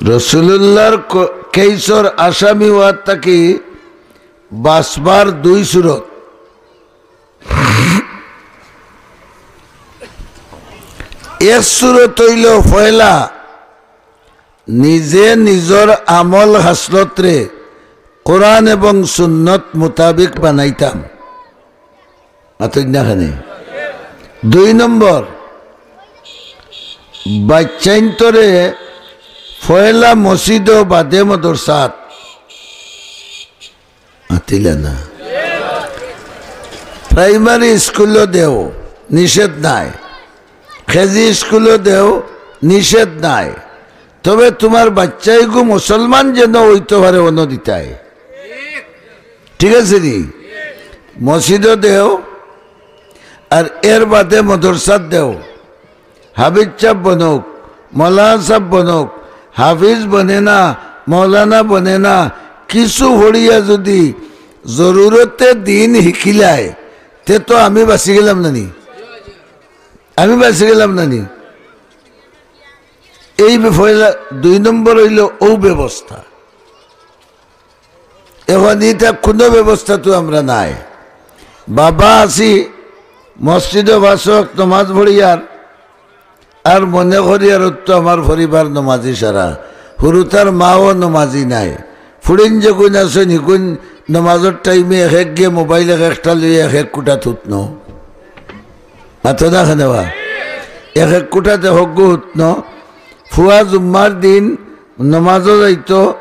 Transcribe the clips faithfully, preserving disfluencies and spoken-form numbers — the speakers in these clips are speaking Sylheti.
রসুলুল্লাহর ক-, কেইসর আসামি অওয়ার থাকি বাঁচবার দুই সুরত। এক সুরত অইলো পয়লা, নিজে নিজর আমল খাসলতরে কোরআন এবং সুন্নত মোতাবিক বানাইতাম। মাতইন না কেনে? দুই নম্বর, বাইচ্চাইন্তরে পয়লা মসজিদো বাদে মদরসাত। মাতিলা না। প্রাইমারি স্কুলো দেও, নিষেধ নাই। কেজি স্কুলো দেও, নিষেধ নাই। তবে তুমার বাইচ্চাইগু মুসলমান যেন অইতো পারে, অনো দিতায়। ঠিক আছে নি? মসজিদো দেও, আর এর বাদে মদরসাত দেও। হাফিজ সাব বনউক, মৌলানা সাব বনউক, হাফিজ বনে না, মৌলানা বনে না, কিছু পড়িয়া যুদি জরুরতে দিন হিকিলায়, তে তো আমি বাঁচি গেলাম না নি? আমি বাঁচি গেলাম না নি? এই বে-, পয়লা, দুই নম্বর অইলো অউ ব্যবস্থা। এখন ইতা কুনু ব্যবস্থা তো আমরা নাই। বাবা আছি, মসজিদো পাঁচ ওয়াক্ত নমাজ পড়িয়ার, আর মনে করিয়ার অত্ত আমার পরিবার নমাজি সারা, হুরুতার মাও নমাজি নায়। ফুড়িন যেগুইন আছইন, হিগুইন নমাজর টাইমে এক এক গিয়ে মোবাইল এক একটা লইয়া এক এক কুটাত হুতনো। মাতো না কেনে বা? এক এক কুটাত এক একগু হুতনো। ফুয়া জুম্মার দিন নমাজো যাইতো,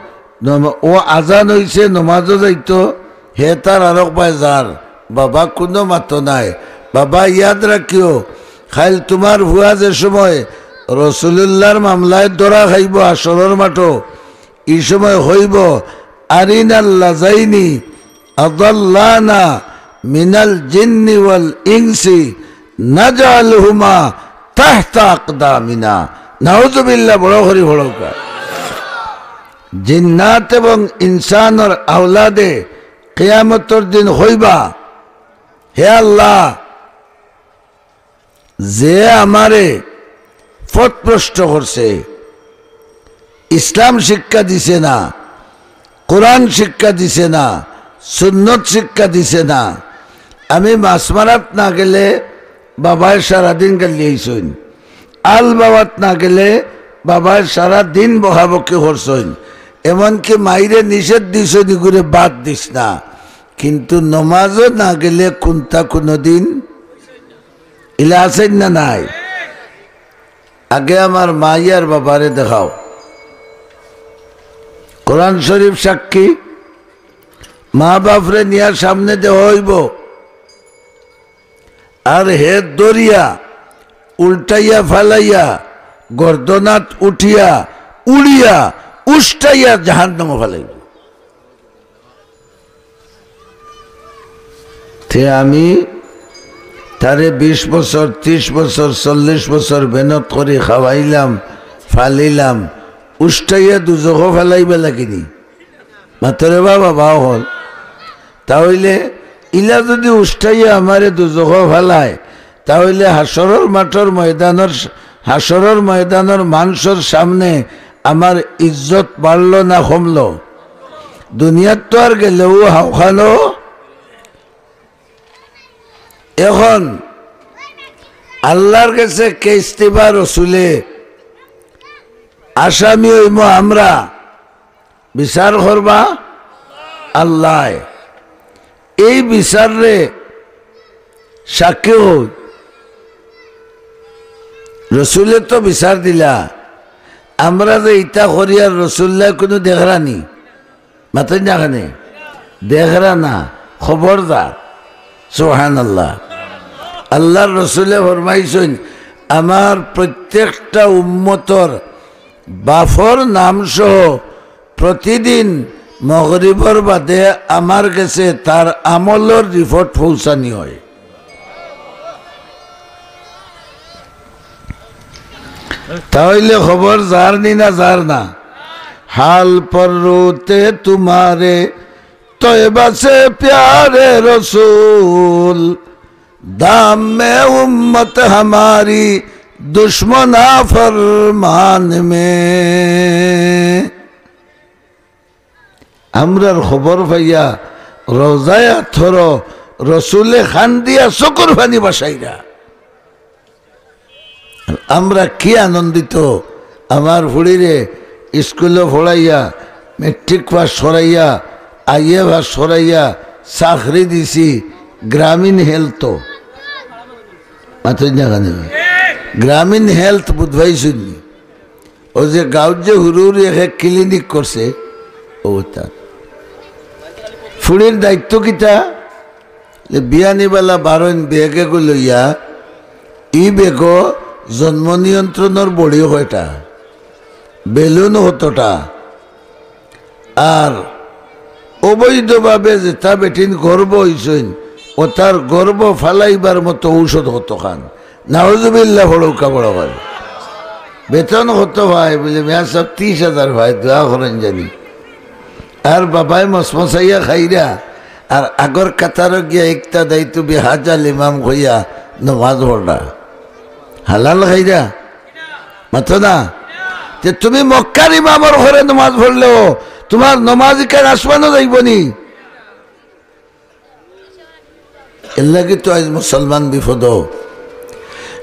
নম-, অউ আজান অইছে, নমাজো যাইতো, হে তার আরক বায় যার। বাবা কুনু মাতো নাই। বাবা ইয়াদ রাখিও, কাইল তুমার ফুয়া যে সময় রসুলুল্লাহর মামলায় ধরা খাইবো হাশরর মাঠো, ই সময় কইবো, "আরিনাল্লাযাইনি আযাল্লানা মিনাল জিন্নি ওয়াল ইনসি নাজআলহুমা তাহতা আকদামিনা।" নাউজুবিল্লাহ, বড় করি পড়উক্কা। জিন্নাত এবং ইনসানর আওলাদে কিয়ামতর দিন কইবা, "হে আল্লাহ, যে আমারে পথভ্রষ্ট করছে, ইসলাম শিক্ষা দিছে না, কোরআন শিক্ষা দিছে না, সুন্নত শিক্ষা দিছে না, আমি মাছ মারাত না গেলে বাবায় সারাদিন গালি আইছইন, আল বাওয়াত না গেলে বাবায় সারাদিন বকাবকি করছইন, এমনকি মাইরে নিষেধ দিছইন, ইগুরে বাদ দিস না, কিন্তু নমাজো না গেলে কুনতা কুনুদিন ইলা আছইন না নাই?" আগে আমার মাই আর বাবারে দেখাও। কোরআন শরীফ সাক্ষী, মা বাপরে নিয়া সামনে দেওয়া অইবো। আর হে ধরিয়া, উল্টাইয়া ফালাইয়া, গর্দনাত উঠিয়া, উড়িয়া, উষ্টাইয়া জাহান্নামো ফালাইবো। তে আমি তারে বিশ বছর, ত্রিশ বছর, চল্লিশ বছর মেহনত করি খাওয়াইলাম, ফালিলাম, উষ্টাইয়া দুজখো ফালাইবা লাগিনি। মাতরে বাবা, বাবা অকল। তা অইলে ইলা যুদি উষ্টাইয়া আমারে দুজখো ফালায়, তা অইলে হাশরর মাঠর ময়দানর, হাশরর ময়দানর মানষর সামনে আমার ইজ্জত বাড়লো না কমলো? দুনিয়াত তো আর গেলেউ হাউখানো। এখন আল্লার গেছে কেস দিবা রসুলে, আসামি অইমু আমরা, বিচার করবা আল্লায়। এই বিচাররে সাক্ষী অই। রসুলে তো বিচার দিলা, আমরা যে ইতা করিয়ার রসুল্লায় কুনু দেখরা নি? মাতইন না কেনে? দেখরা না, খবরদার। সুবহানাল্লাহ। আল্লার রসুলে ফরমাইছইন, আমার প্রত্যেকটা উম্মতর বাপর নাম সহ প্রতিদিন মগরিবর বাদে আমার গেছে তার আমলর রিপোর্ট পৌঁছানি অয়। তা অইলে খবর যার নি না যার না? হাল পর রোতে তুমারে তয়বা সে প্যারে রসুল, দাম মে উম্মত হামারি দুশমনা ফরমান মে। আমরার খবর পাইয়া রওজায় আতহরো রসুলে কান্দিয়া চকুর পানি বাসাইরা। আর আমরা কি আনন্দিত, আমার ফুড়িরে স্কুলো পড়াইয়া, মেট্রিক পাস করাইয়া, আইএ পাস করাইয়া, চাকরি দিছি গ্রামীণ হেলথ। মাতইন না কেনে? গ্রামীণ হেলথ বুঝবাই শুনি। ও যে গাঁওত যে হুরু হুরু একে ক্লিনিক করছে, ও তার। ফুড়ির দায়িত্ব কিতা? যে বিয়ানিবালা বারইন ব্যাগ এগু লইয়া, ই ব্যাগো জন্ম নিয়ন্ত্রণর বড়ি কয়টা, বেলুন কতটা, আর অবৈধভাবে যেতা বেটিন গর্ভ অইছইন, অতার গর্ভ ফালাইবার মতো ঔষধ কতখান। নাউজুবিল্লাহ, পড়উক্কা বড় করি। বেতন কত পায়? বুলে, "মিয়া সাব, ত্রিশ হাজার পায়, দোয়া করইন জানি।" আর বাবায় মসমসাইয়া খাইরা, আর আগর কাতারো গিয়া ইক্তাদাইতু বিহাজাল ইমাম কইয়া নমাজ পড়রা। হালাল খাইরা? মাতো না? যে তুমি মক্কার ইমামর ঘরে নমাজ পড়লেও তুমার নমাজ ইখান আসমানো যাইবো নি? এরলাগি তো আইজ মুসলমান বিপদো।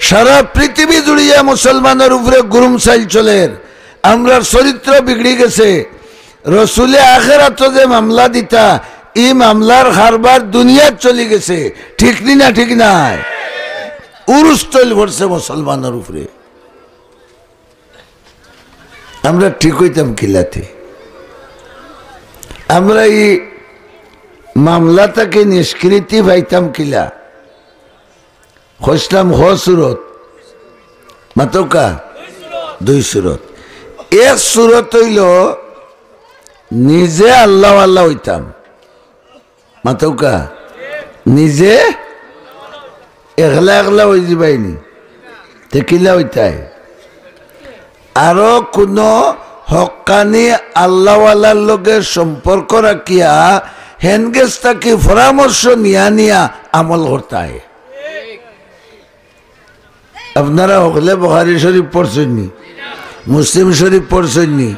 সারা পৃথিবী জুড়িয়া মুসলমানর উপরে গুরুম চাইল চলের। আমরার চরিত্র বিগড়ি গেছে। রসুলে আখেরাতো যে মামলা দিতা, ই মামলার কারবার দুনিয়াত চলি গেছে। ঠিক নি না? ঠিক নায়? উরুস তৈল পড়ছে মুসলমানর উপরে। আমরা ঠিক অইতাম কিলাতে? আমরা ই মামলা থাকি নিষ্কৃতি পাইতাম কিলা? কইছলাম হ সুরত, মাতউক্কা, দুই সুরত। এক সুরত অইলো নিজে আল্লাওয়ালা অইতাম, মাতউক্কা, নিজে একলা একলা অইযিবায়নি, তে কিলা অইতায়? আরো কুনু হক্কানি আল্লাওয়ালার লগে সম্পর্ক রাখিয়া হেনগেছ থাকি পরামর্শ নিয়া নিয়া আমল করতায়। আপনারা হকলে বুখারী শরীফ পড়ছইননি, মুসলিম শরীফ পড়ছইননি,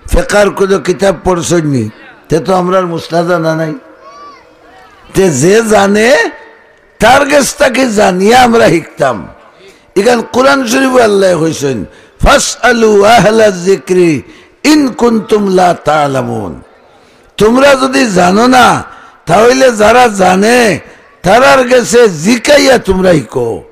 ফেকার কুনু কিতাব পড়ছইননি, তে তো আমরার মসলা জানা নাই। তে যে জানে, তার গেছ থাকি জানিয়া আমরা হিকতাম। ইখান কুরআন শরীফো আল্লায় কইছইন, "ফাসআলু আহলা যিকরি ইন কুনতুম লা তা'লামুন।" তুমরা যুদি জানো না, তা অইলে যারা জানে, তারার গেছে জিকাইয়া তুমরা হিকো।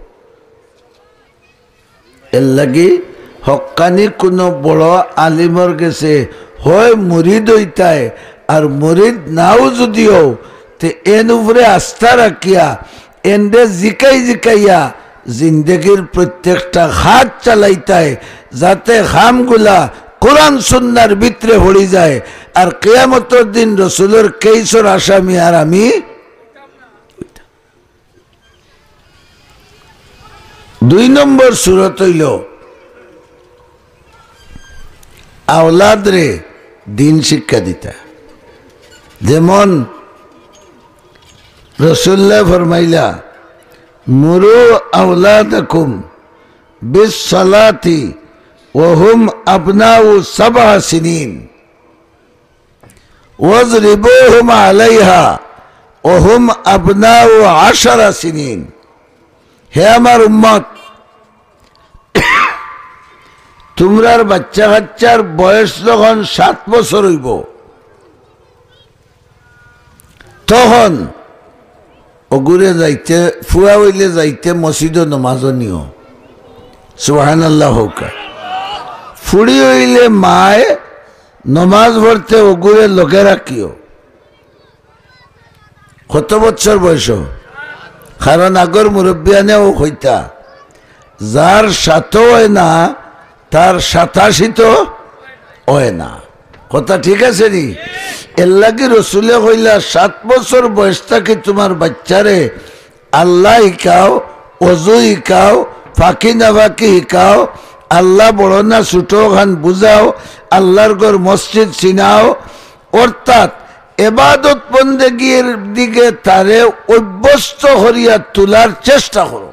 এরলাগি হক্কানি কুনু বড় আলিমর গেছে হয় মুরিদ অইতায়, আর মুরিদ নাও যুদি অও, তে এন উপরে আস্থা রাখিয়া, এনরে জিকাই জিকাইয়া জিন্দেগির প্রত্যেকটা খাত চালাইতায়, যাতে কামগুলা কুরআন সুন্নার ভিতরে পড়ি যায়, আর কিয়ামতর দিন রসুলর কেইসর আসামি আর আমি। দুই নম্বর সুরত অইলো আওলাদরে দিন শিক্ষা দিতা। যেমন রসুলুল্লায় ফরমাইলা, "মুরু আওলাদাকুম বিস সালাতি ওয়া হুম আবনাউ সাবআ সিনিন।" "ওয়াজরিবুহুম আলাইহা ওয়া হুম আবনাউ আশারা সিনিন।" হে আমার উম্মত, তুমরার বাইচ্চা-কাইচ্চার বয়স যখন সাত বছর অইবো, তখন অগুরে যাইতে, ফুয়া অইলে যাইতে মসজিদো নমাজো নিও। সুবহানাল্লাহ কউক্কা। ফুড়ি অইলে মায় নমাজ পড়তে অগুরে লগে রাখিও। কত বছর বয়স? কারণ আগর মুরব্বিয়ানেও কইতা, যার সাতও অয় না, তার সাতাশিত অয় না। কথা ঠিক আছে নি? এরলাগি রসুলে কইলা, সাত বছর বয়স থাকি তুমার বাইচ্চারে আল্লাহ হিকাও, অজু হিকাও, ফাকি নাফাকি হিকাও, আল্লাহ বড় না ছুটো অখান বুঝাও, আল্লাহর ঘর মসজিদ চিনাও, অর্থাৎ এবাদত বন্দেগীর দিকে তারে অভ্যস্ত করিয়া তুলার চেষ্টা করো।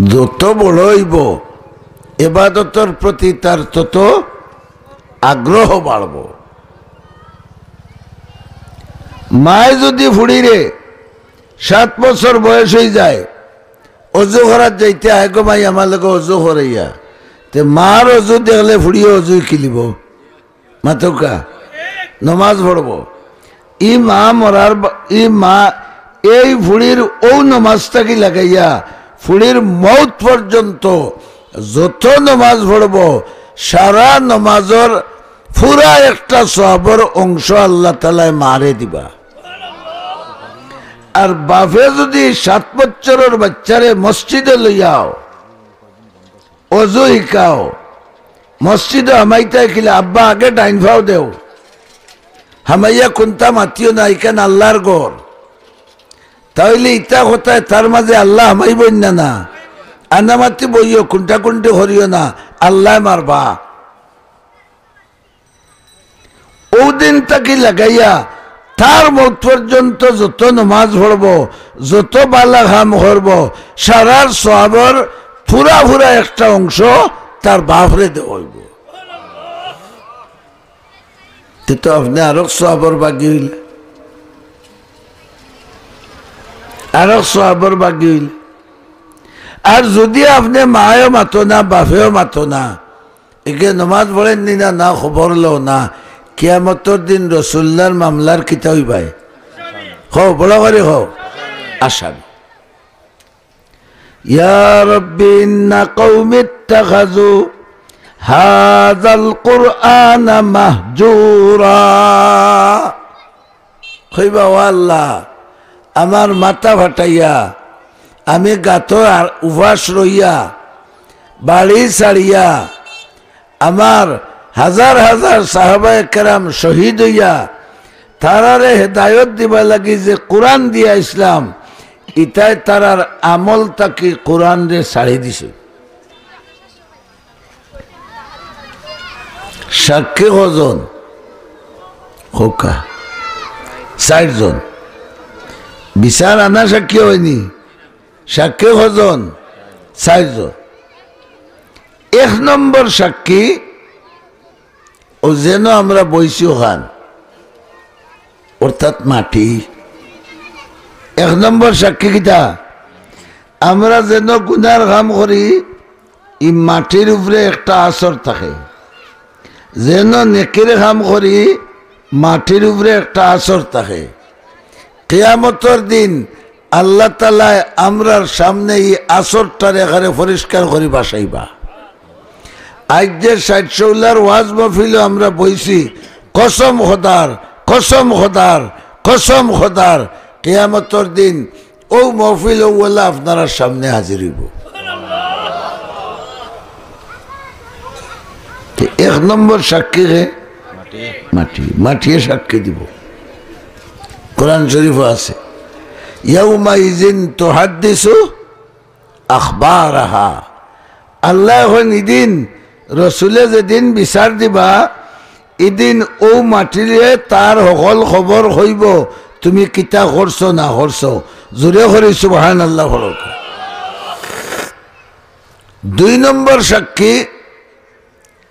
যত বড় অইবো, এবাদতর প্রতি তার তত আগ্রহ বাড়বো। মায়ে যুদি ফুড়িরে সাত বছর বয়স অইযায়, অজু করাত যাইতে, "আয় গো মাই, আমার লগে অজু করাইয়া।" তে মার অজু দেখলে ফুড়িয়ে অজু হিকিলিবো। মাতউক্কা, নমাজ পড়বো। ই মা মরার বা-, ই মা এই ফুড়ির অউ নমাজ থাকি লাগাইয়া ফুড়ির মউত পর্যন্ত যত নমাজ পড়বো, সারা নমাজর পুরা একটা সওয়াবর অংশ আল্লাহ তাআলায় মারে দিবা। আর বাপে যুদি সাত বছরর বাইচ্চারে মসজিদো লইয়াও, অজু হিকাও, মসজিদো হামাইতায় কিলা, "আব্বা, আগে ডাইন ফাও দেও, হামাইয়া কুন্তা মাতিও না, ইখান আল্লার ঘর।" তাইলে ইতা কথায় তার মাঝে আল্লা হামাইবইন না, না? আনামাতি বইও, কুন্টাকুন্টি করিও না, আল্লায় মারবা। অউ দিন থাকি লাগাইয়া তার মউত পর্যন্ত যত নমাজ পড়বো, যত বালা কাম করবো, সারার সওয়াবর পুরা পুরা একটা অংশ তার বাপরে দেওয়া অইবো। তে তো আপনে আরক সওয়াবর ভাগী অইলা, আরক সওয়াবর ভাগী অইলা। আর যুদি আপনে মায়ও মাতো না, বাপেও মাতো না, এগে নমাজ পড়েন নি না, না খবর লও না, কিয়ামতর দিন রসুলুল্লার মামলার কিতা অইবায়? কও, বড় করি কও, আসামি। ইয়া রব্বি ইন্না কওমি ইত্তাখাযু হাযাল কুরআনা মাহজুরা। কইবা, "ও আল্লা, আমার মাথা ফাটাইয়া, আমি গাতো আর উপাস রইয়া, বাড়ি ছাড়িয়া, আমার হাজার হাজার সাহাবায়ে কেরাম শহীদ অইয়া, তারারে হেদায়ত দিবার লাগি যে কুরআন দিয়া আইছলাম, ইতায় তারার আমল থাকি কুরআনরে ছাড়ি দিছে।" সাক্ষী কয়জন? কউক্কা। চাইরজন। বিচার আনা সাক্ষী অয়নি? সাক্ষী কয়জন? চাইরজন। এক নম্বর সাক্ষী, অউ যেন আমরা বইছি অখান, অর্থাৎ মাটি। এক নম্বর সাক্ষী কিতা? আমরা যেন গুনার কাম করি, ই মাটির উপরে একটা আসর থাকে। যেন নেকির কাম করি, মাটির উপরে একটা আসর থাকে। কিয়ামতর দিন আল্লা তাআলায় আমরার সামনে ই আসরটারে একেবারে পরিষ্কার করি বাসাইবা। আইজ যে ষাইট শৌলার ওয়াজ মহফিলো আমরা বইছি, কসম খোদার, কসম খোদার, কসম খোদার, কিয়ামতর দিন অউ মহফিল অউলা আপনারার সামনে হাজির অইবো। তে এক নম্বর সাক্ষী কে? মাটি। মাটিয়ে সাক্ষী দিবো। কোরআন শরীফো আছে, "ইয়াউমাইযিন তুহাদ্দিসু আখবারাহা।" আল্লায় কইন, ইদিন রসুলে যেদিন বিচার দিবা, ইদিন অউ মাটিরে তার হকল খবর কইবো, তুমি কিতা করছো না করছো। জোরে করি সুবহানাল্লাহ পড়ো। দুই নম্বর সাক্ষী,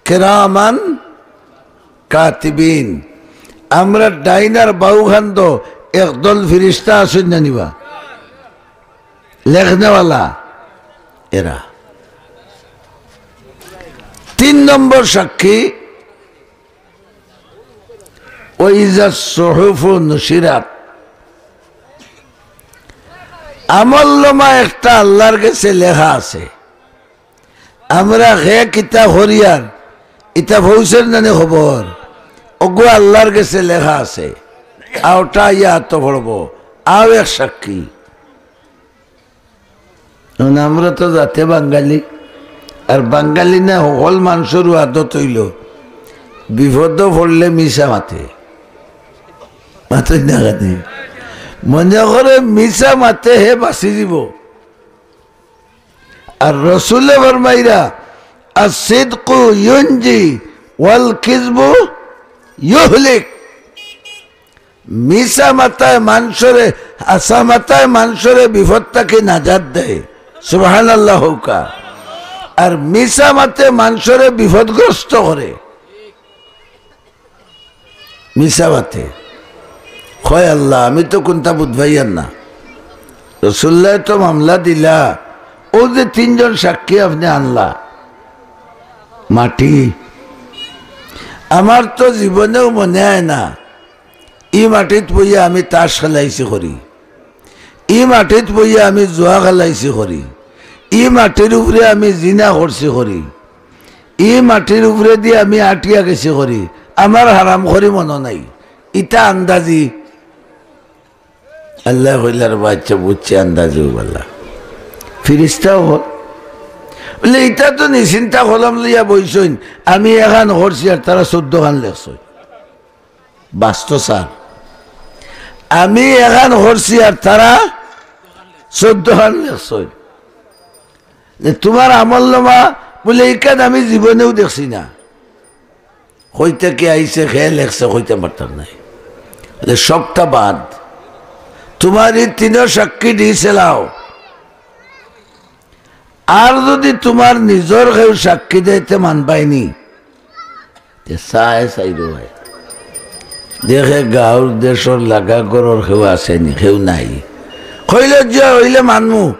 কেরামান কাতিবিন। আমরার ডাইন আর বাউ খান্দো একদল ফিরিস্তা আছইন না নি বা? লেখনেওয়ালা এরা। তিন নম্বর সাক্ষী, ওয়াইজা সুহুফু নুশিরাত। আমলনামা একটা আল্লার গেছে লেখা আছে। আমরা হে কিতা করিয়ার, ইতা পৌঁছের নানি খবর, অগু আল্লার গেছে লেখা আছে। আওটা ইয়া আতো পড়বো, আও এক সাক্ষী। এখন আমরা তো জাতে বাঙালি, আর বাঙালি না হকল মানষরও আদত অইলো, বিপদো পড়লে মিছা মাতে। মাতইন না কেনে? মনে করে মিছা মাতে হে বাচি যিবো। আর রসুলে ফরমাইরা, "আস-সিদকু ইউনজি ওয়াল কিযবু ইউহলিক।" মিছা মাতায় মানষরে, হাছা মাতায় মানষরে বিপদ থাকি নাজাত দেয়। সুবহানাল্লাহ কউক্কা। আর মিছা মাতে মানষরে বিপদগ্রস্ত করে। মিছা মাতে। কয়, "আল্লাহ, আমি তো কুন্তা বুঝ পাইয়ার না।" রসুল্লায় তো মামলা দিলা, অউ যে তিনজন সাক্ষী আপনে আনলা, মাটি, আমার তো জীবনেও মনে অয় না ই মাটিত বইয়া আমি তাস খেলাইছি করি, ই মাটিত বইয়া আমি জুয়া খেলাইছি করি, ই মাটির উপরে আমি জিনা করছি করি, ই মাটির উপরেদি আমি আটিয়া গেছি করি, আমার হারামখোরি মনো নাই। ইতা আন্দাজি। আল্লায় কইলা, "রে বা, আচ্ছা, বুঝছি, আন্দাজি অউ বালা।" ফিরিস্তাও কয়, বলে, "ইতা তো নিশ্চিন্তা কলম লইয়া বইছইন, আমি এখান করছি আর তারা চৌদ্দ খান লেখছইন।" বাস্তব স্যার, আমি এখান করছি আর তারা চৌদ্দ খান লেখছইন। যে তোমার আমল নামা, বলে, "ইখান আমি জীবনেও দেখছি না।" কইতে কি আইছে, কে লেখছে, কইতাম পারতাম নায়। বলে, "সবটা বাদ, তোমার ই তিনো সাক্ষী দিছে লাও, আর যদি তোমার নিজর কেউ সাক্ষী দেয়, তে মানবায়নি?" তে চায় চাইরোবায়, দেখে গাঁওর দেশর লাগা ঘরর কেউ আছেনি, কেউ নাই। কইল, "যে অইলে মানমু।"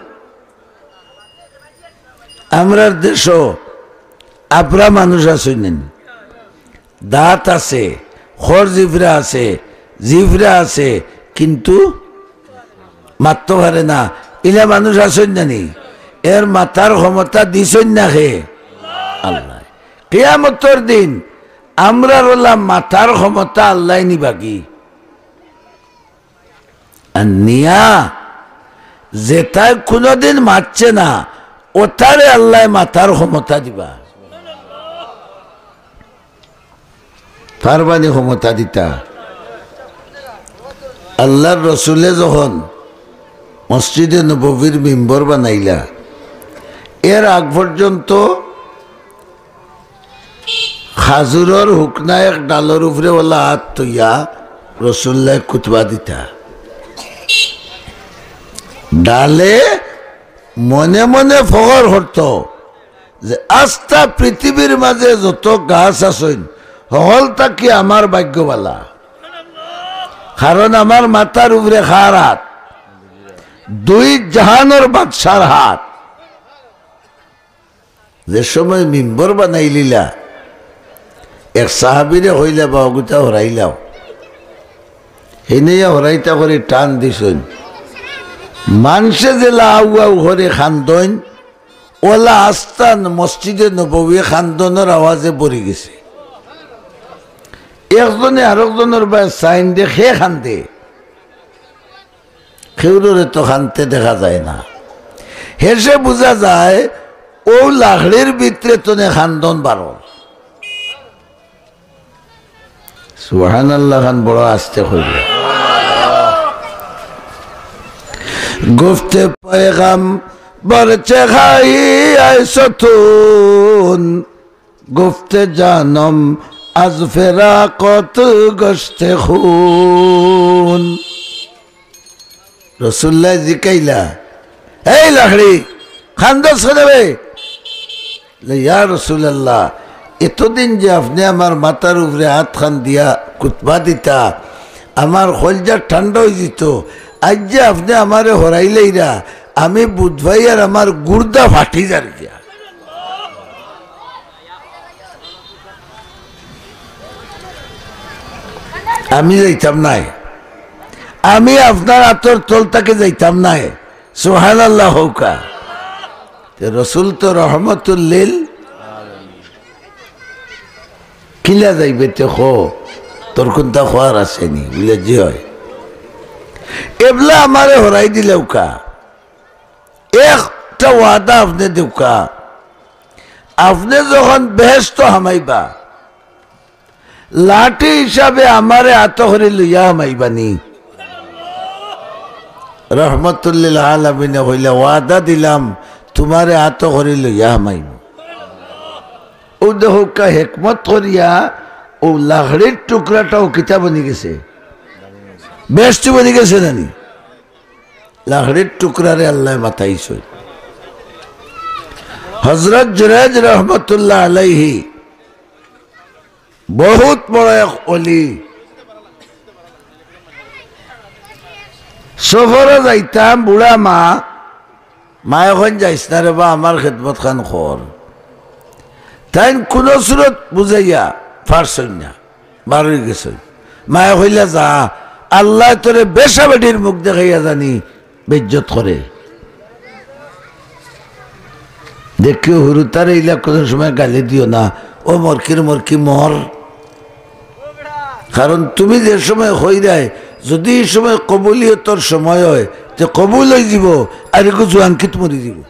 আমরার দেশো আবরা মানুষ আছইন নানি, দাঁত আছে, খর জিফরা আছে, জিফরা আছে, কিন্তু মাততো পারে না। ইলা মানুষ আছইন নানি, এর মাতার ক্ষমতা দিছইন না কে? আল্লায়। কিয়ামতর দিন আমরার অলা মাতার ক্ষমতা আল্লায় নিবাগি। আর নিয়া যেতায় কুনুদিন মাতছে না, অতারে আল্লায় মাতার ক্ষমতা দিবা। পারবানি ক্ষমতা দিতা? আল্লার রসুলে যখন মসজিদে নববীর মিম্বর বানাইলা, এর আগ পর্যন্ত খাজুরর হুকনা এক ডালর উপরে অলা আত থইয়া রসুল্লায় খুতবা দিতা। ডালে মনে মনে ফখর করতো যে আস্তা পৃথিবীর মাঝে যত গাছ আছইন, হকল থাকি আমার ভাগ্য বালা, কারণ আমার মাথার উপরে কার আত? দুই জাহানর বাদশার আত। যে সময় মিম্বর বানাইলিলা, এক সাহাবিরে কইলা, "বা অগুতা হরাইলাও।" হিনেইয়া হরাইতা করি টান দিছইন। মানষে যেলা আউ আউ করি কান্দইন, অলা আস্তা মসজিদে নববী কান্দনর আওয়াজে ভরি গেছে। একজনে আরকজনর বায় চাইন দে, কে কান্দে? কেউররে তো কানতে দেখা যায় না। হেষে বুঝা যায়, অউ লাকড়ির ভিতরে তনে কান্দন বারর। সুবহানাল্লাহ খান বড় আস্তে কইল। گفت پیغمبر چه خواهی ای ستون، گفت جانم از فراقت گشت خون। রসুল্লায় জিকাইলা, "এই লাকড়ি, কান্দস কেনে বে?" বলে, "ইয়া রাসুলাল্লাহ, এতদিন যে আপনে আমার মাথার উপরে আত খান দিয়া খুতবা দিতা, আমার কইলজা ঠান্ডা অইযিতো। আইজ যে আপনে আমারে হরাইলাইরা, আমি বুঝ পাইয়ার আমার গুর্দা ফাটি যার গিয়া।" আমি যাইতাম নায়, আমি আপনার আতর তল থাকি যাইতাম নায়। সুবহানাল্লাহ কউক্কা। তে রসুল তো রহমতুল্লিল, কিলা যাইবে তে কও, তোর কুন্তা কওয়ার আছেনি? বলে, "জি অয়।" এবলা আমারে হরাই দিলাউক্কা। একটা ওয়াদা আপনে দেউক্কা, আপনে যখন বেহেস্তো হামাইবা, লাঠি হিসাবে আমারে আতো করি লইয়া হামাইবানি। রহমতুল্লিল আলামিনে কইলা, "ওয়াদা দিলাম, তুমারে আতো করি লইয়া হামাইমু।" অউ দেখউক্কা, হেকমত করিয়া অউ লাকড়ির টুকরাটাও কিতা বনি গেছে, বেহেস্তি বনি গেছে নানি? লাকড়ির টুকরারে আল্লায় মাতাইছইন। হজরত জুরাইজ রহমতুল্লাহ আলাইহি বহুত বড় এক অলি, সফরো যাইতাম, বুড়া মা, মায়ে কইন, "যাইস না রে বা, আমার খেদমত খান কর।" তাইন কুনু সুরত বুঝাইয়া পারছইন না, বারই গেছইন। মায়ে কইলা, "যা, আল্লায় তোরে বেশ্যা বেটির মুখ দেখাইয়া জানি বেইজ্জত করে।" দেখিও, হুরুতারে ইলা কুনু সময় গালি দিও না, "ও মরকির মরকি মর।" কারণ তুমি যে সময় কইরায়, যুদি ই সময় কবুলিয়তর সময় অয়, তে কবুল অইযিবো, আর ইগু জুয়ানকিত মরি যিবো।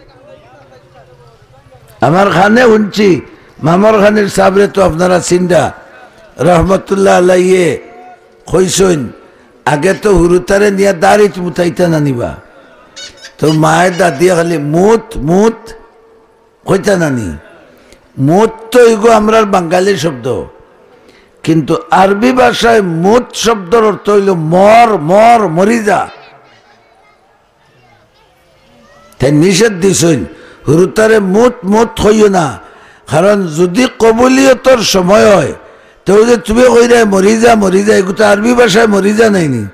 আমার কানে হুনছি, মামর খানির সাবরে তো আপনারা চিনরা, রহমতুল্লাহ আলাইয়ে কইছইন, আগে তো হুরুতারে নিয়া দাড়িত মুতাইতা নানিবা, তো মায়ে দাদিয়ে খালি মুত মুত কইতা নানি। মুত তো ইগু আমরার বাঙালি শব্দ, কিন্তু আরবি ভাষায় মুত শব্দর অর্থ অইলো মর, মর, মরি যা। তাইন নিষেধ দিছইন, "হুরুতারে মুত মুত কইও না, কারণ যুদি কবুলিয়তর সময় অয়, তে অউ যে তুমি কইরায় মরি যা, মরি যা, ইগু তো আরবি ভাষায় মরি যা নায়নি,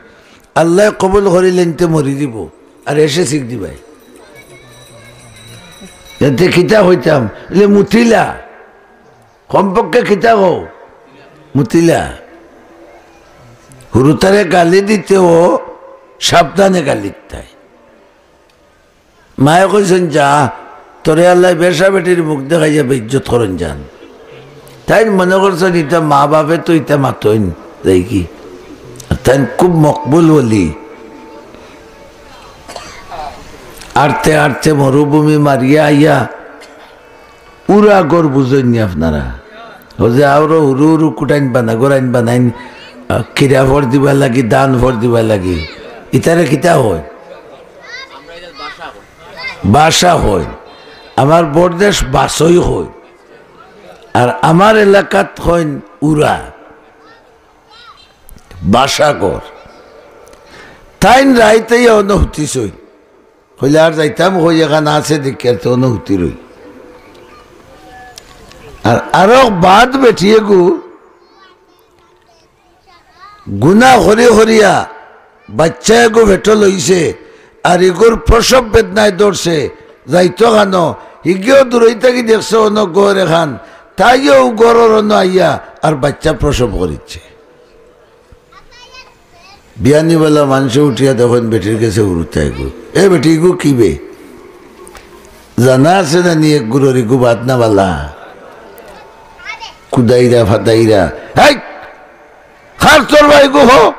আল্লায় কবুল করিলেইন তে মরি যিবো, আর এশে শিক দিবায়।" এতে কিতা কইতাম, ইলে মুতিলা, কমপক্ষে কিতা কও, মুতিলা। হুরুতারে গালি দিতেও সাবধানে গালি দিতায়। মায়ে কইছইন, "যা, তোরে আল্লায় বেশ্যা বেটির মুখ দেখাইয়া বেইজ্জত করইন যান।" তাইন মনে করছইন, ইতা মা বাপে তো ইতা মাতইন, যাই কি? তাইন খুব মকবুল ওলি। আটতে আটতে মরুভূমি মারিয়া আইয়া উরা ঘর বুঝইননি আপনারা? অউ যে আরো হুরু হুরু কুটাইন বানা, ঘরাইন বানাইন, আহ, কিরা ফর দিবার লাগি, ধান ফর দিবার লাগি। ইতারে কিতা কয়? বাসা কয়। আমার বরদেশ বাসই কয়। আর আমার এলাকাত কইন উরা। বাসা ঘর। তাইন রাইত আইয়া অনো হুতিছইন। কইলে, "আর যাইতাম কই, এখান আছে দেখি, আর তো অনো হুতি রই।" আর আরক বাদ বেটি এগু গুনা করি করিয়া বাচ্চা এগু পেটো লইছে, আর ইগুর প্রসব বেদনায় ধরছে, যাইতো কানো, হিগিও দূরই থাকি দেখছে অনো ঘর এখান, তাইও ঘরর অনো আইয়া আর বাচ্চা প্রসব করিচ্ছে। বিয়ানিবালা মানষে উঠিয়া দেখইন বেটির গেছে হুরুতা এগু। "এ বেটি, ইগু কিবে? জানা আছে না নি এক গুরুর ইগু বাদ না বালা? কুদাইরা ফাদাইরা।" "হেই! কার তরফা ইগু হ?"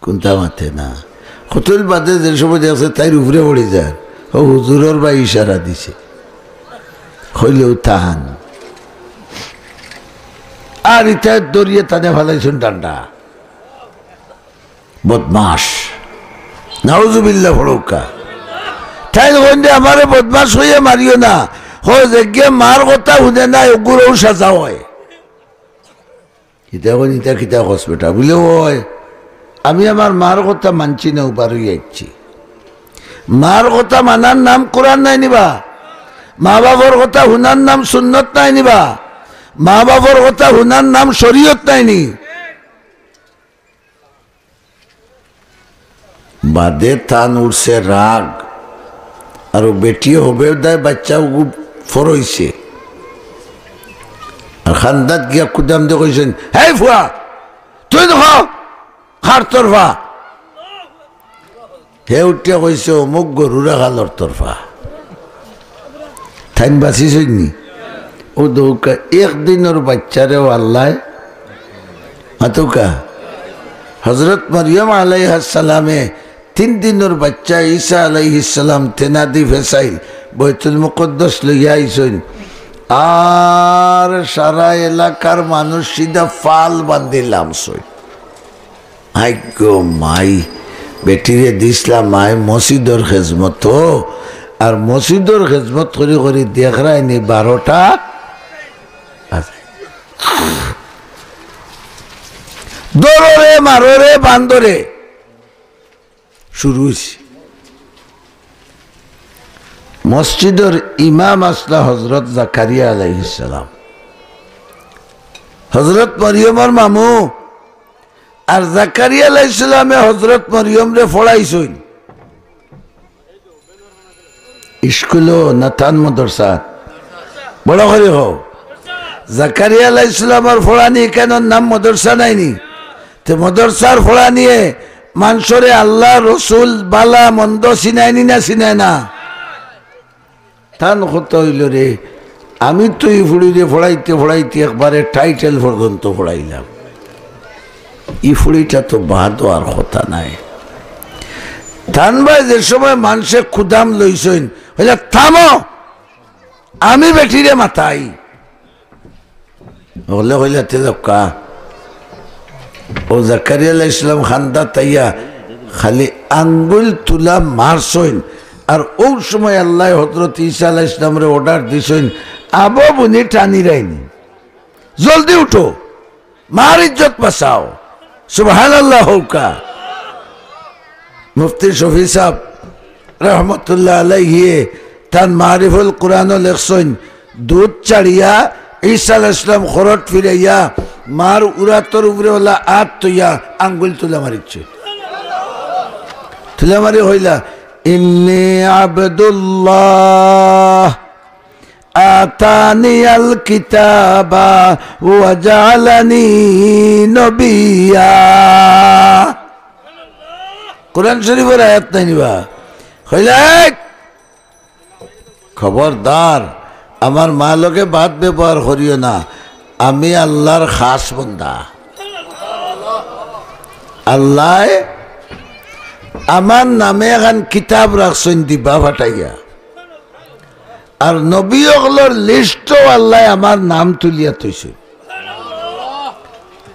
কুন্তা মাতে না। কতদিন বাদে যে সময় দেখছে তাইর উপরে পড়ি যার, অউ হুজুরর বায় ইশারা দিছে। কইলেউ তাহান। আর ইতা ধরিয়া তানে ফালাইছইন ডান্ডা। বদমাশ। নাউজুবিল্লাহ পড়উক্কা। তাইন কইন দে, "আমারে বদমাশ কইয়া মারিও না।" কয়, "যেগিয়ে মার কথা হুনে না, অগুরও সাজা অয়।" ইতা কইন, "ইতা কিতা কস বেটা?" বুলে, "অয়, আমি আমার মার কথা মানছি না, উবার অইয়া আইছি।" মার কথা মানার নাম কোরআন নায়নি বা? মা বাপর কথা হুনার নাম সুন্নত নায়নি বা? মা বাপর কথা হুনার নাম শরীয়ত নায়নি? বাদে তান উঠছে রাগ, আর অউ বেটিয়ে হবের দায় বাচ্চা উগু ফরইছে। আর খান্দাত গিয়া কুদাম দে কইছইন, "হেই ফুয়া, তুই দেখ, কার তরফা?" হে উঠিয়া কইছে, "অমুক গরু রাখালর তরফা।" তাইন বাঁচিছইন নি? অউ দেউক্কা, এক দিনর বাচ্চারেও আল্লায় মাতউক্কা। হজরত মরিয়ম আলাইহাস সালামে তিন দিনর বাচ্চা ঈসা আলাইহিস সালাম তেনাদি ফেসাইল বয়তুল মুকদ্দস লইয়া আইছইন, আর সারা এলাকার মানুষ সিধা ফাল বান্ধিলাম সই। আইগো মাই, বেটিরে দিছলা মায় মসজিদর খেজমত, আর মসজিদর খেজমত করি করি দেখরায়নি বারোটা বাজে। ধরো রে, মারো রে, বান্দরে। শুরু অইছে। মসজিদর ইমাম আছলা হজরত জাকারিয়া আলাইহিস সালাম। হজরত মরিয়মর মামু আর জাকারিয়া আলাইহিস সালামে হযরত মরিয়মরে পড়াইছইন। স্কুলো না তান মাদ্রাসা? বড় করি কও। জাকারিয়া আলাইহিস সালামর পড়ানি ইখানর নাম মাদ্রাসা নায়নি? তে মাদ্রাসার পড়ানিয়ে মানষরে আল্লাহ, রসুল, বালা মন্দ চিনায়নি না চিনায় না? তান কথা অইলো রে, আমি তো ই ফুড়িরে পড়াইতে পড়াইতে একবারে টাইটেল পর্যন্ত পড়াইলাম। ই ফুড়িটা তো বাদ অওয়ার কথা নায়। তান বায় যে সময় মানষে কুদাম লইছইন, কইলা, "থামো, আমি বেটিরে মাতাই।" অকলে কইলা, "তে যাউক্কা।" অউ জাকারিয়া আলাইহিস সালাম কান্দাত আইয়া খালি আঙ্গুল তুলা মারছইন। আর অউ সময় আল্লায় হযরত ঈসা আলাইহিস সালামরে অর্ডার দিছইন, "আবো বুনি টানিরায়নি, জলদি উঠো, মার ইজ্জত বাঁচাও।" সুবহানাল্লাহ কউক্কা। মুফতি শফি সাব রহমতুল্লাহ আলাইহিয়ে তান মারিফুল কুরআনো লেখছইন, দুধ ছাড়িয়া ঈসা আলাইহিস সালাম খরট ফিরাইয়া মার উরাতর উপরে অলা আত থইয়া আঙ্গুল তুলা মারিছে। তুলা মারি কইলা, "ইন্নী আবদুল্লাহ আতানিয়াল কিতাবা ওয়া জাআলানি নবিয়্যা।" কুরআন শরীফর আয়াত নায়নি বা? কইলা, "এই, খবরদার, আমার মা লগে বাদ ব্যবহার করিও না, আমি আল্লাহর খাস বন্দা।" আল্লায় আমার নামে এখান কিতাব রাখছইন দিবা ফাটাইয়া, আর নবী অকলর লিস্টো আল্লায় আমার নাম তুলিয়া থইছইন।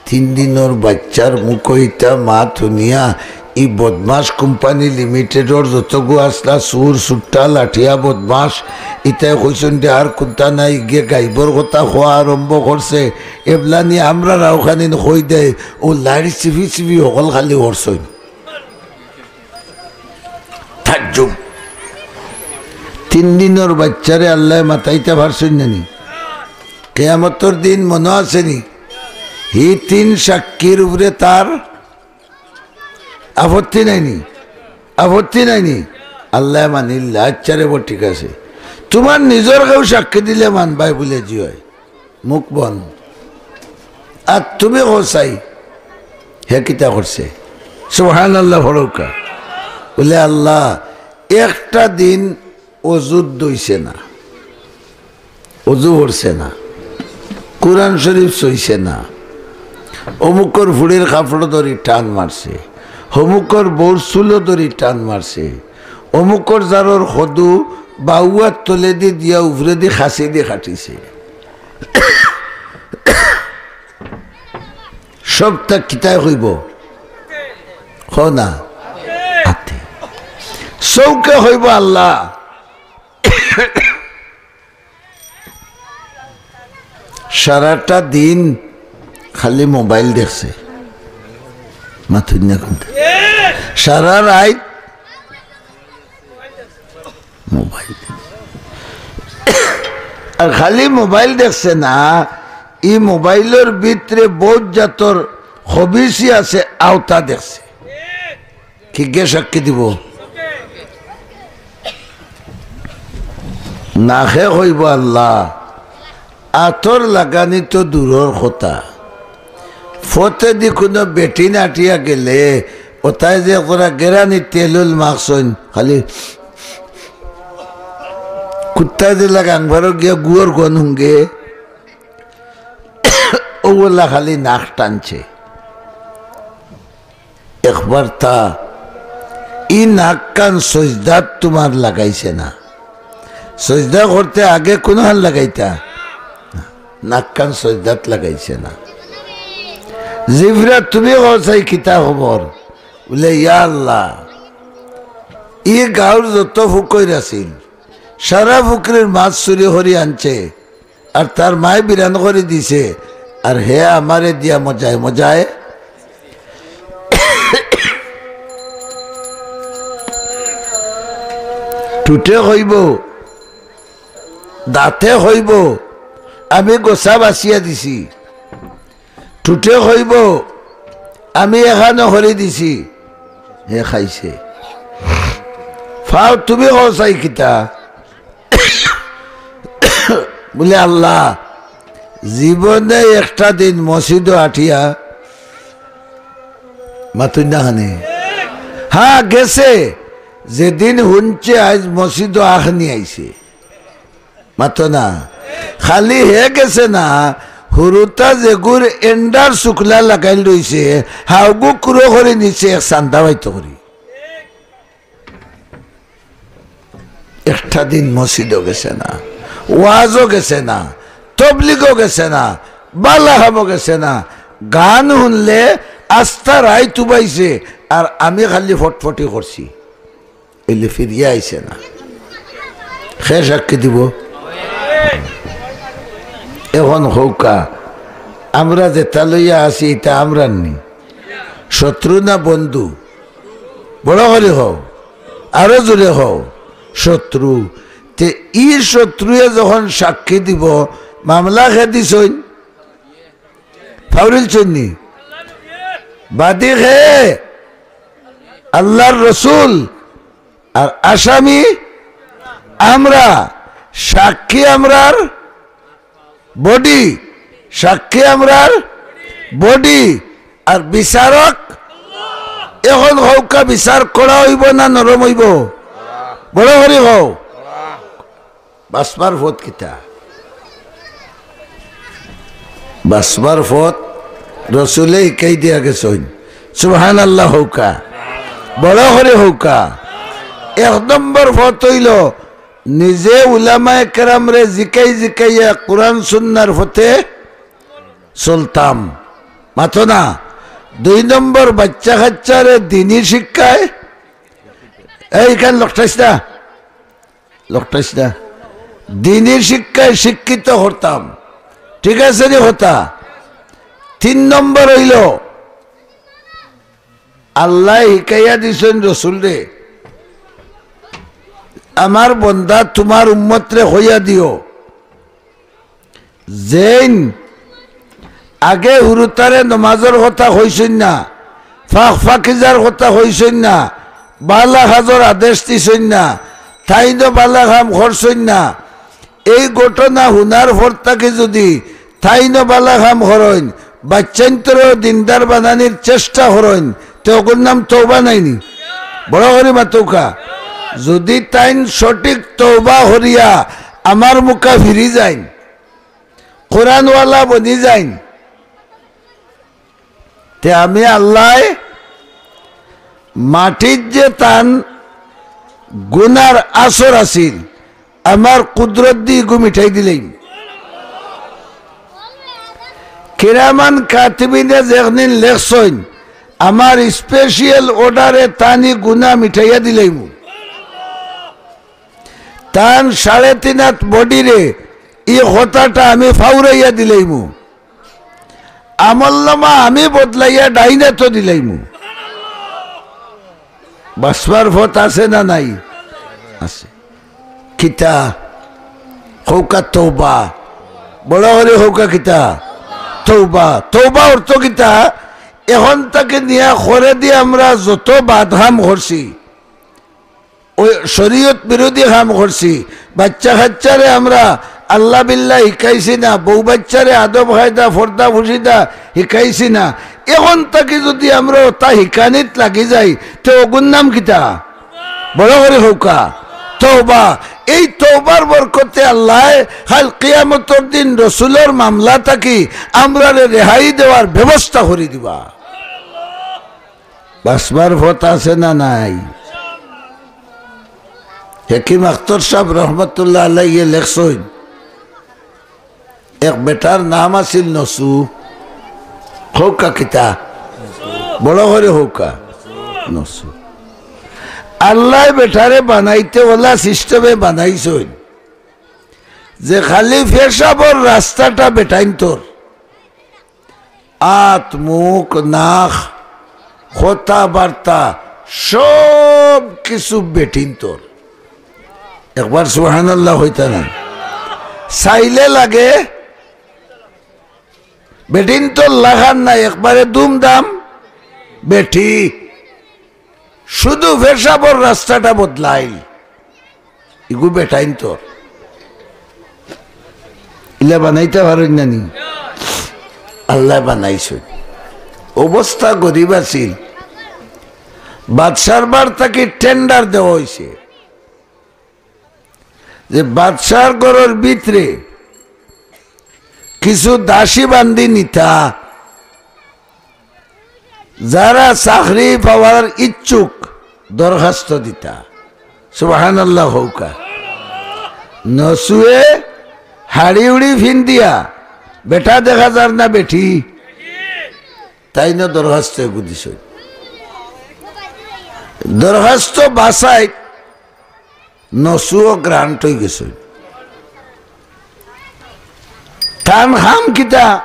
তিন দিনর বাইচ্চার মুখো ইতা মাত হুনিয়া ই বদমাশ কোম্পানি লিমিটেডর যতগু আছলা, চুর, চুট্টা, লাঠিয়া বদমাশ, ইতায় কইছইন যে আর কুন্তা নাই, গিয়া গাইবর কথা কওয়া আরম্ভ করছে। এবলানি আমরার অখানিন কই দেয়, অউ লাড়ি চিপি চিপি হকল খালি করছইন। তাজ্জুব। তিন দিনর বাইচ্চারে আল্লায় মাতাইতা পারছইন না নি? কিয়ামতর দিন মনো আছে নি? হি তিন সাক্ষীর উপরে তার আপত্তি নায়নি? আপত্তি নায়নি? আল্লায় মানিলা, "আচ্ছা রে বা, ঠিক আছে, তুমার নিজর কেউ সাক্ষী দিলে মানবায় বুলে জি অয়।" মুখ বন্ধ। আর তুমি কও চাই, হে কিতা করছে? সুবহানাল্লাহ পড়উক্কা। বুলে, "আল্লাহ, একটা দিন অজু ধইছে না, অজু করছে না, কুরআন শরীফ ছইছে না, অমুকর ফুড়ির কাপড় ধরি টান মারছে, অমুকর বউর চুলো ধরি টান মারছে, অমুকর জারর কদু বাউয়ার তলেদি দিয়া উপরেদি খাসিদি কাটিছে।" সবটা কিতায় কইবো? কও না। আতে। চউখে কইবো আল্লাহ। সারাটা দিন খালি মোবাইল দেখছে। মাতুন না কুন্তা। সারা রাইত মোবাইল। আর খালি মোবাইল দেখছে না, ই মোবাইলর ভিতরে বউত জাতর খবিসি আছে, অতা দেখছে। কিগে সাক্ষী দিবো? নাকে কইবো আল্লাহ, আতর লাগানি তো দূরর কথা, ফথেদি কুনু বেটিন আটিয়া গেলে অতায় যে একজরা গেরানি তেলুল মাখছইন, খালি কুত্তায় যে লাগাং বারো গিয়া গুয়র গন্ধ হুনগে, অউ অলা খালি নাক টানছে। একবার তা ই নাকখান সইজদাত তুমার লাগাইছে না। সইজদা করতে আগে কুনুখান লাগাইতা? নাকখান সইজদাত লাগাইছে না। জিবরা, তুমি কও চাই কিতা খবর? বুলে, ইয়া আল্লাহ, ই গাউর যত ফুকইর আছিল, সারা ফুকরির মাছ চুরি করি আনছে, আর তার মায়ে বিরান করি দিছে, আর হে আমারে দিয়া মজায় মজায় ঠুটে কইবো, দাঁতে কইবো, "আমি গোছা বাছিয়া দিছি।" ঠুটে কইবো, আমি এখানো করি দিছি, হে খাইছে। ফাও তুমি কও চাই কিতা? বলে, "আল্লাহ, জীবনে একটা দিন মসজিদো আটিয়া মাতুই না খানে।" হ্যাঁ, গেছে, যেদিন হুনছে আইজ মসজিদো আখনি আইছে। মাতো না। খালি হে গেছে না, হুরুতা যেগুর এন্ডার শুকলা লাগাইল রইছে, হাউগু কুড়ো করি নিছে এক চান্দা বাইতো করি। একটা দিন মসজিদও গেছে না, ওয়াজও গেছে না, তবলিগও গেছে না, বালা খামও গেছে না। গান হুনলে আস্তা রাইত উবাইছে, আর আমি খালি ফটফটি করছি। এলে ফিরিয়া আইছে না। কে সাক্ষী দিব? এখন কউক্কা, আমরা যেটা লইয়া আছি, ইটা আমরার নি? শত্রু না বন্ধু? বড় করি কও, আরো জোরে কও। শত্রু। তে ই শত্রুয়ে যখন সাক্ষী দিব, মামলা কে দিছইন? ফাউরিল চন্নি। বাদী কে? আল্লাহর রসুল। আর আসামি আমরা, সাক্ষী আমরার বডি, সাক্ষী আমরার বডি, আর বিচারক। এখন কউক্কা, বিচার করা অইবো না নরম অইবো? বড় করি কও। বাঁচবার পথ কিতা? বাঁচবার পথ রসুলে হিকাই দিয়া গেছইন। সুবহানাল্লাহ কউক্কা, বড় করি কউক্কা। এক নম্বর পথ অইলো নিজে উলামায়ে কেরামরে জিকাই জিকাইয়া কোরআন সুন্নার পথে চলতাম। মাতো না। দুই নম্বর, বাচ্চা কাচ্চারে দিনী শিক্ষায়, এইখান লকটাইস না, লকটাইস না, দিনী শিক্ষায় শিক্ষিত করতাম। ঠিক আছে নি কথা? তিন নম্বর অইলো, আল্লায় হিকাইয়া দিছইন রসুলরে, "আমার বন্দা, তুমার উম্মতরে কইয়া দিও, যেইন আগে হুরুতারে নমাজর কথা কইছইন না, ফাক ফাকিজার কথা কইছইন না, বালা কাজর আদেশ দিছইন না, তাইনও বালা কাম করছইন না।" এই ঘটনা হুনার পর থাকি যুদি তাইনও বালা কাম করইন, বাচ্চাইন্তরেও দিনদার বানানির চেষ্টা করইন, তে অগুর নাম তওবা নায়নি? বড় করি মাতউক্কা। যুদি তাইন সঠিক তওবা করিয়া আমার মুখা ফিরি যাইন, কোরআনওয়ালা বনি যাইন, তে আমি আল্লায় মাটিত যে তান গুনার আসর আছিল, আমার কুদরত দি ইগু মিটাই দিলাইমু। কিরামান কাতিবিনে যেখনিন লেখছইন, আমার স্পেশাল অর্ডারে তান ই গুনা মিটাইয়া দিলাইমু। তান সাড়ে তিন হাত বডিরে ই কথাটা আমি ফাউরাইয়া দিলাইমু। আমলনামা আমি বদলাইয়া ডাইন আতো দিলাইমু। বাঁচবার পথ আছে না নাই? আছে। কিতা? কউক্কা তওবা। বড় করি কউক্কা কিতা? তওবা। তওবা অর্থ কিতা? এখন থাকি নিয়া করেদি আমরা যত বাদ কাম করছি, ওই শরীয়ত বিরোধী কাম করছি, বাচ্চা কাচ্চারে আমরা আল্লাহ বিল্লাহ হিকাইছি না, বউ বাচ্চারে আদব কায়দা, ফর্দা ফুশিদা হিকাইছি না। এখন থাকি যুদি আমরা অতা হিকানিত লাগি যাই, তে অগুর নাম কিতা? বড় করি কউক্কা, তওবা। এই তওবার বরকতে আল্লায় কাইল কিয়ামতর দিন রসুলর মামলা থাকি আমরারে রেহাই দেওয়ার ব্যবস্থা করি দিবা। বাঁচবার পথ আছে না নাই? হেকিম আখতর সাব রহমতুল্লাহ আলাইহি লেখছইন, এক বেটার নাম আছিল নসু। কউক্কা কিতা? বড় করি কউক্কা। নসু। আল্লায় বেটারে বানাইতে অলা সিস্টেমে বানাইছইন যে খালি পেশাবর রাস্তাটা বেটাইন্তর। আত, মুখ, নাক, কথাবার্তা, সব কিছু বেটিন্তর। একবার সুবহানাল্লাহ কইতা না? চাইলে লাগে বেটিন্তর লাখান নাই, একবারে দুমদাম বেটি, শুধু পেশাবর রাস্তাটা বদলাইল। ইগু বেটাইন তোর। ইলা বানাইতা পারইন না নি? আল্লায় বানাইছইন। অবস্থা গরিব আছিল। বাদশার বার থাকি টেন্ডার দেওয়া অইছে যে বাদশার ঘরর ভিতরে কিছু দাসী বান্দি নিতা, যারা চাকরি পাওয়ার ইচ্ছুক দরখাস্ত দিতা। সুবহানাল্লাহ কউক্কা। নসুয়ে হাড়ি উড়ি ফিন্দিয়া, বেটা দেখা যার না বেটি, তাইন দরখাস্ত এগু দিছইন। দরখাস্ত বাছাইত নসুও গ্রান্ট অইগেছইন। তান কাম কিতা?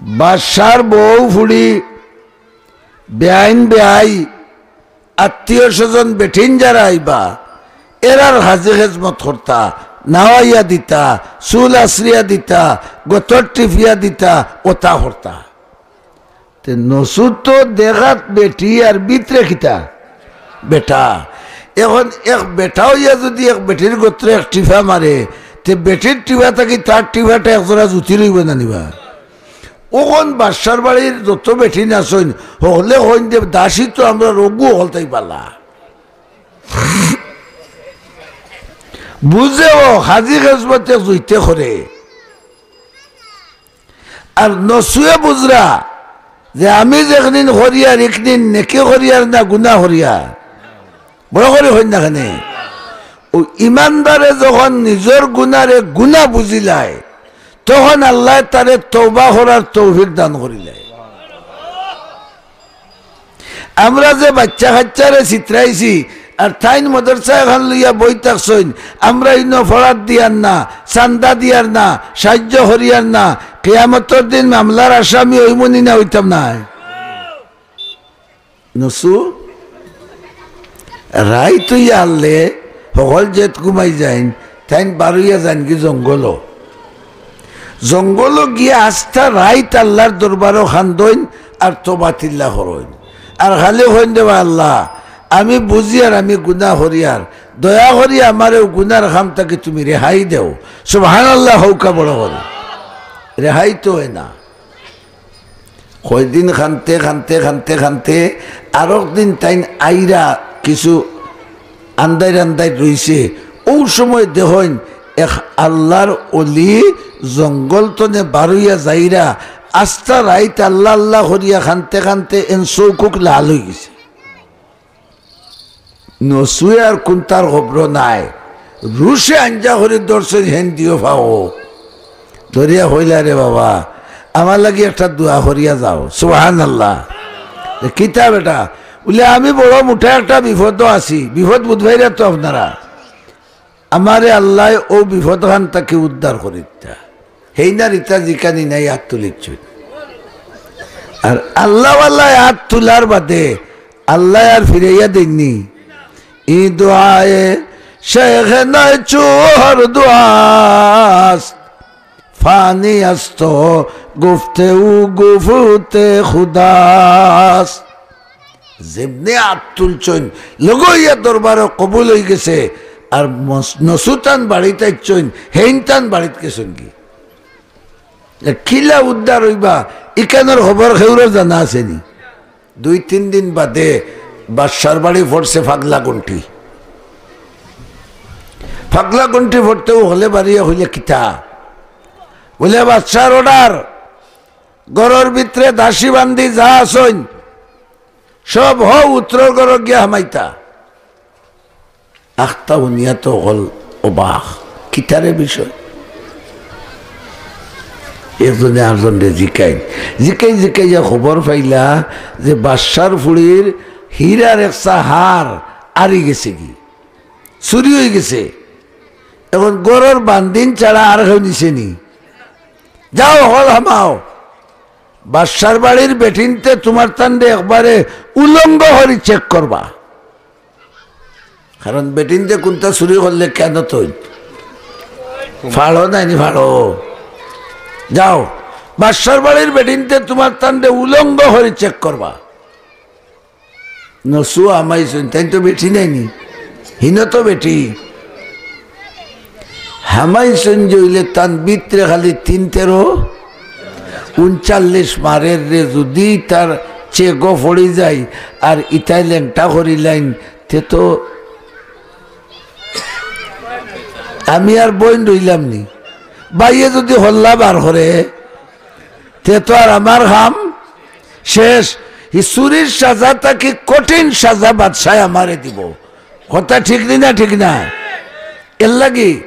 বাদশার বউ ফুড়ি, বেআইন বেআই, আত্মীয় স্বজন বেটিন যারা আইবা, এরার হাজি খেজমত করতা, নাওয়াইয়া দিতা, চুল আছরিয়া দিতা, গতর টিপিয়া দিতা, অতা করতা। তে নসু তো দেখাত বেটি আর ভিতরে কিতা? বেটা। এখন এক বেটা অইয়া যুদি এক বেটির গতরে এক টিপা মারে, তে বেটির টিপা থাকি তার টিপাটা এক জোড়া জুতি লইবো না নি বা? অখন বাদশার বাড়ির যত বেটিন আছইন, হকলে কইন যে দাসী তো আমরার অগু হকলতাই বালা। বুঝেও হাজি খেজমতে জুইতে করে। আর নসুয়ে বুঝরা যে আমি যেখনিন করিয়ার, ইখনিন নেকি করিয়ার না গুনা করিয়ার। বড় করি কইন না কেনে? অউ ইমানদারে যখন নিজর গুনারে গুনা বুঝিলায়, তখন আল্লায় তারে তওবা করার তৌফিক দান করিলায়। আমরা যে বাইচ্চা-কাইচ্চারে ছিতরাইছি, আর তাইন মাদ্রাসা এখান লইয়া বই থাকছইন, আমরা ইনো পড়াত দিয়ার না, চান্দা দিয়ার না, সাইয্য করিয়ার না, কিয়ামতর দিন মামলার আসামি অইমু নি না অইতাম নায়? নসু, রাইত অইয়া আরলে হকল যেত ঘুমাই যাইন, তাইন বারইয়া যাইনগি জঙ্গলো। জঙ্গলো গিয়া আস্তা রাইত আল্লার দরবারো কান্দইন আর তওবা তিল্লা করইন। আর খালি কইন, "রে বা আল্লা, আমি বুঝিয়ার আমি গুনা করিয়ার, দয়া করি আমারে অউ গুনার কাম থাকি তুমি রেহাই দেও।" সুবহানাল্লাহ কউক্কা বড় করি। রেহাই তো অয় না। কয়দিন কানতে, কানতে, কানতে, কানতে, আরক দিন তাইন আইরা কিছু আন্দাইর আন্দাইর রইছে। অউ সময় দেখইন এক আল্লার অলি জঙ্গল তনে বারইয়া যাইরা, আস্তা রাইত আল্লা আল্লা করিয়া কানতে কানতে এন চউখ-উখ লাল অইগেছে। নসুয়ে আর কুন্তার খবর নাই। রুশে আঞ্জা করি ধরছইন হেন দিও ফাও। ধরিয়া কইলা, "রে বাবা, আমার লাগি একটা দোয়া করিয়া যাও।" সুবহানাল্লাহ। এ কিতা বেটা? বুলে, "আমি বড় মুটা একটা বিপদো আছি।" বিপদ বুঝবায়রা তো আপনারা। "আমারে আল্লায় অউ বিপদখান থাকি উদ্ধার করিতা।" হেইনার ইতা জিকানি নাই, আত তুলিছইন। আর আল্লাওয়ালায় আত তুলার বাদে আল্লায় আর ফিরাইয়া দেইননি। ই দোয়ায়ে শেখ নাই চুহর দোয়াস্ত, ফানি আস্ত গুফতে উ গুফতে খুদাস্ত। যেমনে আত তুলছইন, লগে অইয়া দরবারো কবুল অইগেছে। আর মস-, নসুতান বাড়িত আইছইন, হেইনতান বাড়িত গেছইনগি। এ কিলা উদ্ধার অইবা, ইখানর খবর কেউরর জানা আছে নি? দুই তিন দিন বাদে বাদশার বাড়ি পড়ছে পাগলা ঘন্টি। পাগলা ঘন্টি পড়তেউ হকলে বারইয়া কইলে, "কিতা?" বুলে, "বাদশার অর্ডার, ঘরর ভিতরে দাসী বান্দি যা আছইন, সব হউ উত্তরর ঘরো গিয়া হামাইতা।" আখতা হুনিয়া তো হকল অবাক, কিতারে বিষয়। একজনে আরজনরে জিকাইন, জিকাই জিকাইয়া খবর পাইলা যে বাদশার ফুড়ির হীরার একটা হার আরি গেছেগি, চুরি অইগেছে। এখন ঘরর বান্দিন ছাড়া আর কেউ নিছে নি? যাও, হকল হামাও। বাদশার বাড়ির বেটিন্তে তুমার তানরে একবারে উলঙ্গ করি চেক করবা। কারণ বেটিন্তে কুন্তা চুরি করলে কেন তই ফাড়ো নাইনি ফাড়ো। যাও, বাদশার বাড়ির বেটিন্তে তুমার তানরে উলঙ্গ করি চেক করবা। নসু হামাইছইন, তাইন তো বেটি নায়নি, হিনো তো বেটি। হামাইছইন যে অইলে তান ভিতরে খালি তিন তেরো ঊনচল্লিশ মারের রে, যুদি তার চেগো পড়ি যায় আর ইতায় লেংটা করিলাইন, তে তো আমি আর বইন রইলাম নি। বাইয়ে যুদি হল্লা বার করে, তে তো আর আমার কাম শেষ। হি চুরির সাজা থাকি কঠিন সাজা বাদশায় আমারে দিবো। কথা ঠিক নি না? ঠিক না? এরলাগি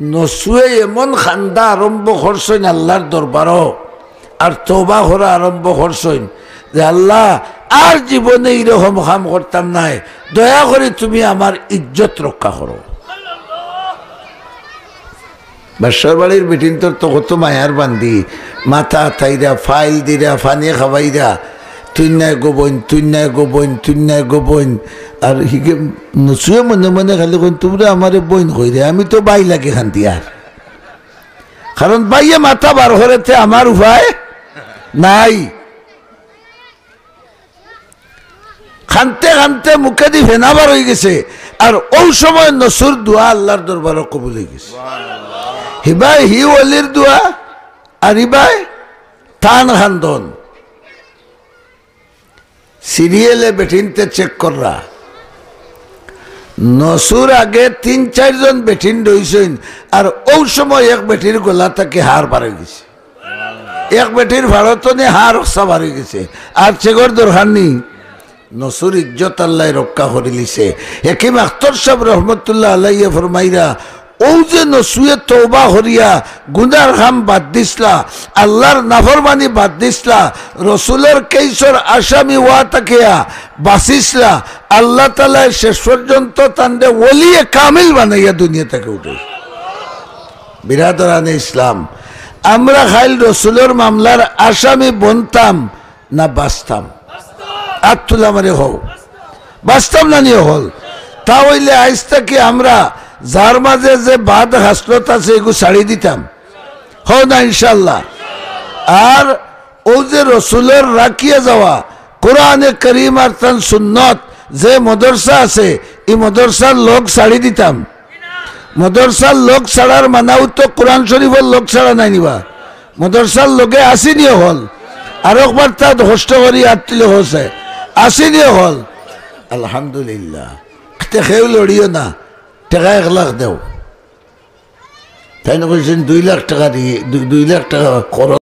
নসুয়ে এমন কান্দা আরম্ভ করছইন আল্লার দরবারো, আর তওবা করা আরম্ভ করছইন যে, "আল্লা, আর জীবনে ইরকম কাম করতাম নায়, দয়া করি তুমি আমার ইজ্জত রক্ষা করো।" বাদশার বাড়ির বেটিন্তর তো কত মায়ার বান্দি, মাথা আতাইরা, ফাইল দিরা, পানি খাবাইরা, "তুই নায় গো বইন, তুই নায় গো বইন, তুই নায় গো বইন।" আর হিগে নসুয়ে মনে মনে খালি কইন, "তুমরা আমারে বইন কইরে, আমি তো বাই লাগি কান্দিয়ার।" কারণ বাইয়ে মাথা বার করেতে আমার উপায় নাই। কানতে কানতে মুখেদি ফেনা বার অইগেছে। আর অউ সময় নসুর দোয়া আল্লার দরবারো কবুল অইগেছে। হিবায় হি অলির দোয়া, আর ইবায় তান কান্দন। সিরিয়ালে বেটিন্তে চেক কররা। নসুর আগে তিন চাইরজন বেটিন রইছইন, আর অউ সময় এক বেটির গলা থাকি হার বার অইগেছে। এক বেটির ফাড়তনে হার অকসা বার অইগেছে। আর চেকর দরকার নি। নসুর ইজ্জত আল্লায় রক্ষা করিলিছে। হাকিম আখতর সাব রহমতুল্লাহ আলাইহি ফরমাইরা, অউ যে নসুয়ে তওবা করিয়া গুনার কাম বাদ দিছলা, আল্লার নাফরমানি বাদ দিছলা, রসুলর কেইসর আসামি অওয়া থাকিয়া বাচিছলা, আল্লা তাআলায় শেষ পর্যন্ত তানরে ওলিয়ে কামিল বানাইয়া দুনিয়া থাকি উঠাইছইন। বিরাদরানে ইসলাম, আমরা কাইল রসুলর মামলার আসামি বনতাম না বাচতাম? আত তুলা মারি কও। বাচতাম না নি অকল? তা অইলে আইজ থাকি আমরা যার মাঝে যে বাদ খাসলত আছে, এগু ছাড়ি দিতাম। কও না ইনশাআল্লাহ। আর অউ যে রসুলর রাখিয়া যাওয়া কোরআনে করিম আর তান সুন্নত যে মদরসা আছে, ই মদরসার লগ ছাড়ি দিতাম। মদরসার লগ ছাড়ার মানাউ তো কোরআন শরিফর লগ ছাড়া নায় নি বা। মদরসার লগে আছি নি অকল? আরকবার তাত কষ্ট করি আত তুলি কও চাই। আছি নি অকল? আলহামদুলিল্লাহ। তে কেউ লড়িও না, টেকা এক লাখ দেও। তাইন কইছইন দুই লাখ টেকা দি, দুই, দুই লাখ টেকা খরচ।